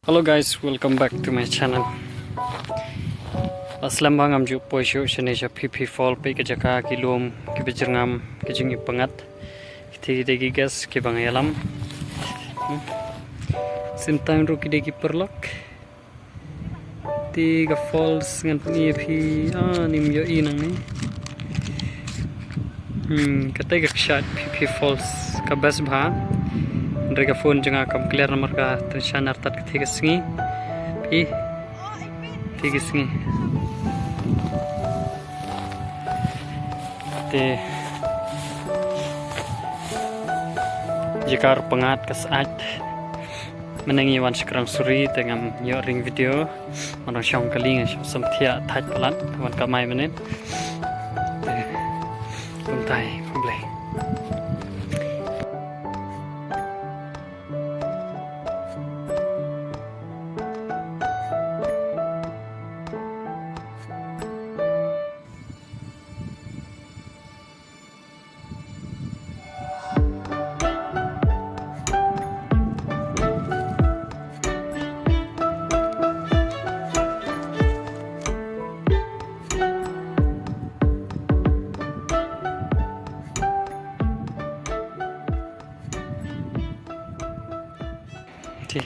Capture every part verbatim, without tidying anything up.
Hello guys, welcome back to my channel. La slem ba ngam ju poi shuh shane sha Phi Phi Fall, peit ka jaka, ki lum kiba jyrngam, ki jingïapyngngad. Kiti ki dei ki guest kiba nga ïalam. Hmm. Same time ruh ki dei ki paralok. Te ka falls ngan pyni ïa phi, ah, ngim ïohi nangne. Hmm, kata ka kshaid Phi Phi Falls ka best bha. Hynrei ka phone jong nga kam clear namar ka tynshar artat kata ka sngi. Phi. Kata ka sngi. Te jaka ruh pyngngad, ka syaid. Mynne ngi wan sha Krang Suri te ngam ïoh ring video. Ngan wan shong kali, ngan shong samthiah thait palat wan kamai mynne. Te kumtai, khublei. Te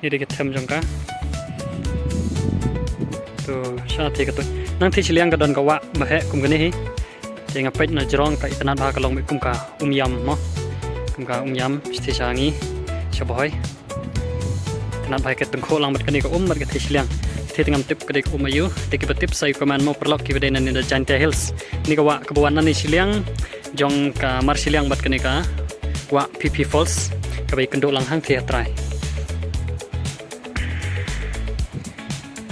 Ni dei ka them jong ka. To, sha te ka to. Nangthie shiliang ka don ka wah ba heh kum kane hi. Te nga peit na jrong ka itynnad bha, ka long beit kum ka um ïam mo. Kum ka um ïam, sha te sha ngi, sha Bhoi. Itynnad bha ka tyngkhuh lang bad kane ka um bad ka thie shiliang. Te te ngam tip ka dei ka um aïu. Te kiba tip sa ïa comment mo paralok, kiba dei na ne na Jaintia Hills. Ni ka wah kaba wan na ne shiliang jong ka mar shiliang bad kane ka wah Phi Phi Falls, kaba ïakynduh lang hangthie ha trai.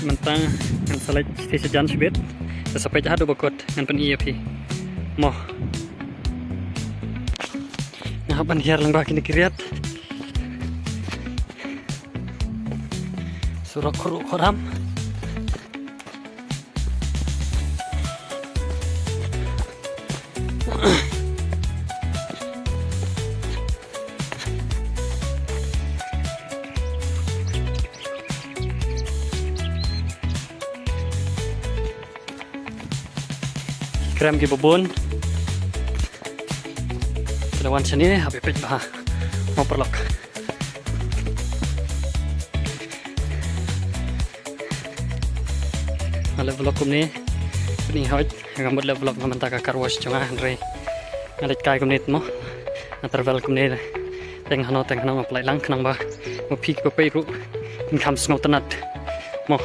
Mynta ngan sa leit sha jan shibit. Te sa peit haduh ba kut ngan pyni ïa phi. Mo. Nga hap ban hiar lyngba kine ki riat. Surok khuruh khuram. Krem kiba bun. Te la wan shane, hap ïa peit bha. Mo paralok. Nga leh vlog kumne, pyni hoi, nga mut leh vlog namar mynta ka car wash jong nga hynrei nga leit kai kumne mo. Nga travel kumne, teng hano teng hano nga pynlait lang khnang ba ma phi kiba peit ruh kin kham sngewtynnad mo.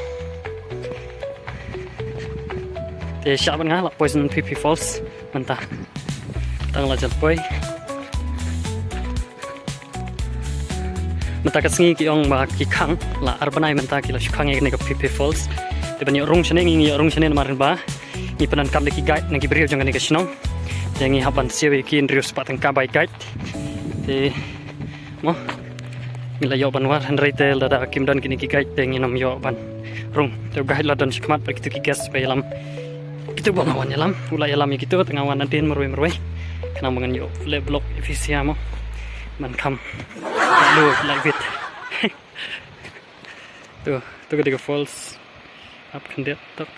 Te shah bad nga la poi sha Phi Phi Falls mynta. Tang la jan poi. Mynta ka sngi ki ong ba ki khang, la ar bnai mynta ki la shu khang ïa kane ka Phi Phi Falls. Te ban ïoh rung shane, ngi ïoh rung shane namar ba ngi pyndonkam da ki guide na ki briew jong kane ka shnong. Te ngi hap ban siew ïa ki hynriew spah tyngka bai guide. Te mo, ngi la ïoh ban war hynrei te lada kim don kine ki guide te ngin ym ïoh ban rung. Te u guide la don shakhmat bad kito ki guest ba ïalam. Kito ba nga wan ïalam, u la ïalam ïa kito, te nga wan nadien marwei marwei. Khnang ba ngan ïoh leh vlog ïa phi sha mo. Ban kham. Lo, like it. To, to ka dei ka falls. Ap khyndiat tok.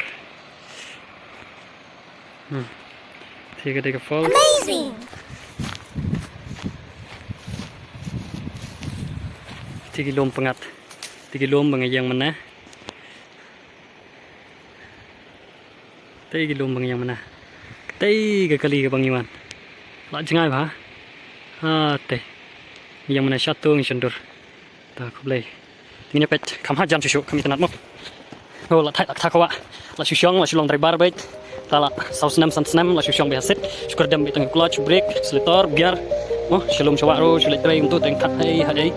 Hmm. Te ka dei ka falls. Amazing. Te ki lum pyngngad. Te ki lum ba nga ïeng mynne. Te ki lum ba nga ïeng mynne. Te ka kali kaba ngi wan. La jngai bha. Ha te. Ngi ïeng mynne sha to ngi shon dur. Ta khublei. Te ngin ïa peit kham ha jan shuh shuh kham itynnad mo. Oh, la thait la kata ka wah. La shu shong, la shu long dry bar beit. Ta la saw snem san snem la shu shong beit ha seat. Shu kyrdem beit tang clutch, brake, accelerator, gear. Mo, shu lum shu wah ruh, shu leit trei kumto teng khat hei hei.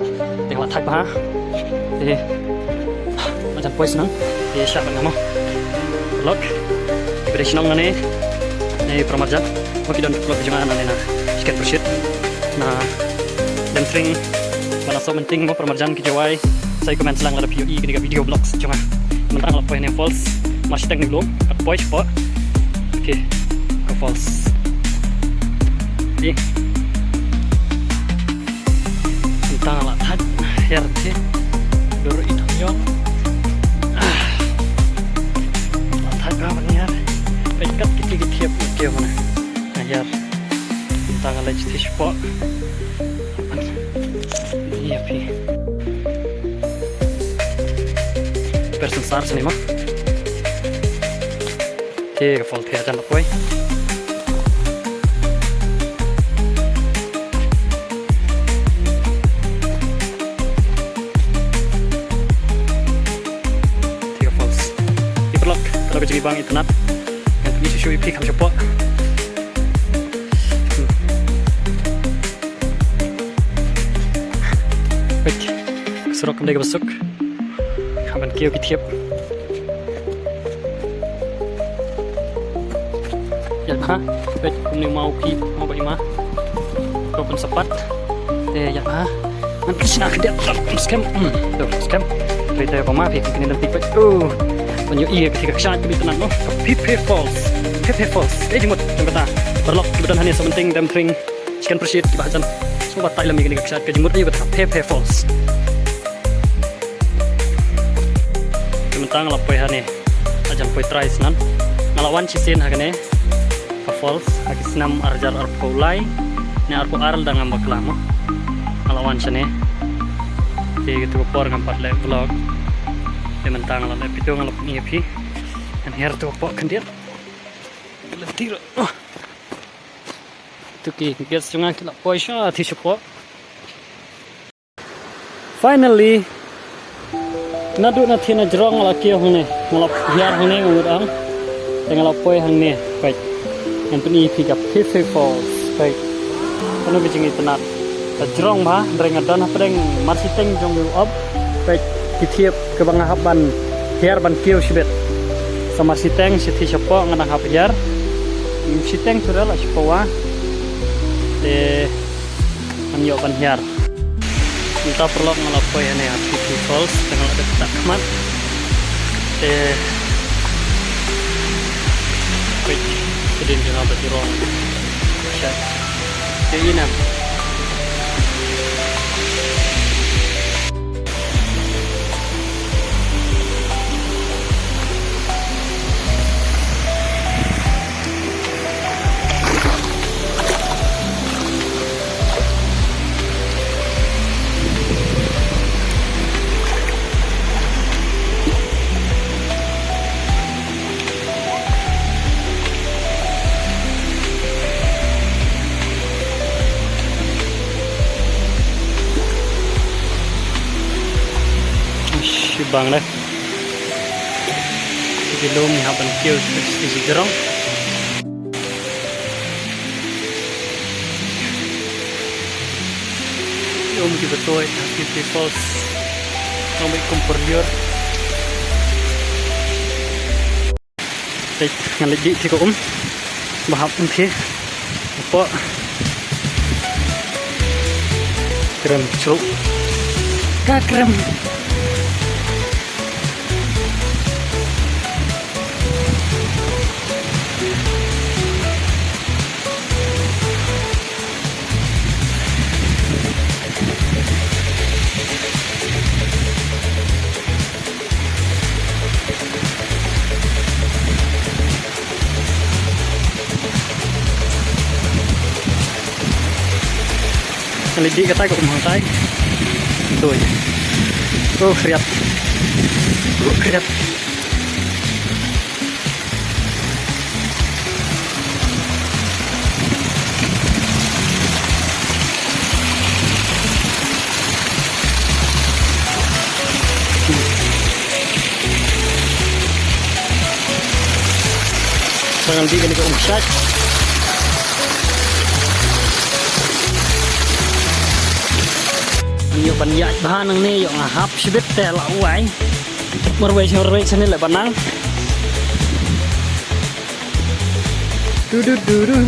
Teng la thait bha. Te la jan poi shnong. Te shah bad nga mo. Lok. Kiba dei shnong nane. Ne para marjan. Mo ki don vlog jong nga nane na Chicken Pursuit. Na Demtring, Banasoh, Mynting mo para marjan ki jowai. Sa ïa comment lang lada phi ïohi kane ka video vlogs jong nga. Mynta nga la poi ne falls. Mar shiteng ne blum, kat poi shapoh. Okay, ka falls. Ï. Mynta nga la thait. Hiar te. Dur i thong yong. Ah. Thad ba ban hiar. Peit kat kiti ki thiep ki mana. Hiar. Tang leit thiep spot. Ni api. Person sar sini ma. Te ka falls te jan poi. Te ka falls. Ipelok, kalau ka jingibang internet. Ngan pynshoi phi kham shapoh. Hmm. Peit. Surok kam dei kaba suk. Hap ban kiew ki thiep. Ïa ha. Peit kumne maw ki, maw ba i ma. Ko pynsapat. Te ïa ha. Ngan kynsan khyndiat, skhem. Hmm. To, skhem. Peit te ba ma phi kine dang tik peit. Oh. Ban ïohi ïa ki ka kshaid ki ba itynnad noh. Phi Phi Falls. Phi Phi Falls. Ka jingmut jong kata. Paralok ki ba don hangne sa Myntring, Demthring. Chicken Pursuit kiba hajan. Sngewbha tai lem ïa kane ka kshaid ka jingmut ïa kata Phi Phi Falls. Te mynta nga la poi hangne. Hajan poi trai snan. Nga la wan shisien ha kane ka falls ha ki snem ar hajar arphew lai ne arphew ar lada ngam bakla mo. Nga la wan shane. Te katu ka por ngam pat leh vlog. Te mynta nga la leh pito nga la pyni ïa phi. Ngan hiar tu ka por khyndiat. Lynti ruh. Tu ki guests jong nga ki la poi sha thiep shapoh. Finally, naduh na thien na jrong nga la kiew hangne, nga la hiar hangne nga mut ang. Te nga la poi hangne, peit. Ngan pyni phi ka Phi Phi Falls, peit. Kano ka jingitynnad. Ka jrong bha, hynrei nga don hapdeng marshiteng jong u op, peit ki thiep kaba nga hap ban hiar ban kiew shibit. Sa marshiteng shi thiep shapoh nga dang hap hiar. Shiteng tu da la shapoh wa. Te ngan ïoh ban hiar. Mynta paralok nga la poi hangne ha Phi Phi Falls, te nga la dep tak khmat. Te peit, peit, peit jong nga ba jrong. Shit. Te ina. Shibang deh. Ki lum ngi hap ban kiew sha ki jrong. Ki um kiba tuid ha Phi Phi Falls. Nang bad kum por liur. Te ngan leit dih te ka um. Ba hap um phi. Hapoh. Krem chuk. Ka krem. Ngan leit dih katai ka um hangtai. Doi. Oh, khriat. Oh, khriat. Sa ngan dih kane ka um kshaid. Ngan ïoh ban ïaid bha nangne, ïoh nga hap shibit te la wai. Marwei marwei shane leh ba nang. Du du du du.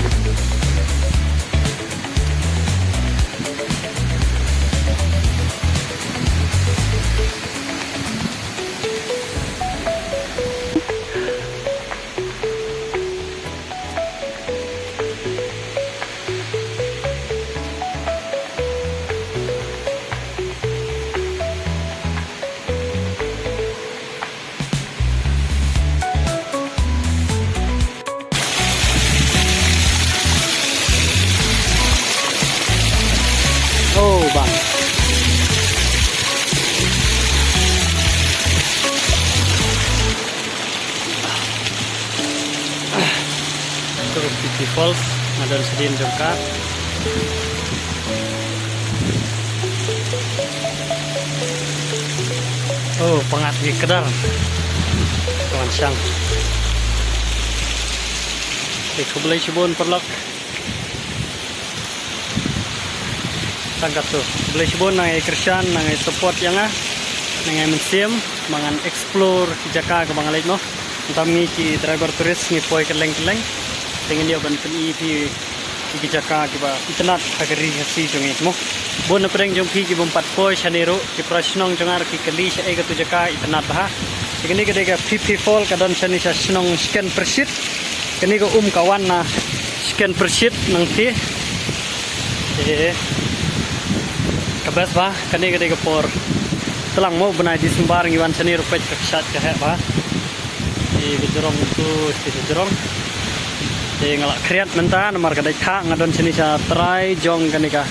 Falls, nga don shadien jong ka. Oh, pyngngad hi kdar. Kawan shang. Te khublei shibun paralok. Tang katto. Khublei shibun na ngi kyrshan, na ngi support ïa nga. Na ngi mynsiem, ba ngan explore ki jaka kaba nga leit mo. Mynta ngi ki driver tourist ngi poi kylleng kylleng. Te ngin ïoh ban pyni phi ki, ki jaka kiba itynnad ha ka ri Khasi jong ngi mo. Bun na pdeng jong phi ki bym pat poi shane ruh, ki para shnong jong nga ruh ki kylli shaei katu jaka itynnad bha. Te kane ka dei ka Phi Phi Fall, ka don shane sha shnong Shken Pyrshit. Kane ka um ka wan na Shken Pyrshit nangta. Eh, ka best bha, kane ka dei ka por tlang mo, bnai December ngi wan shane ruh peit ka kshaid ka heh bha. Te ka jrong tu, te ka jrong. Te nga la khriat mynta namar ka dei thah, nga don shane sha trai jong kane ka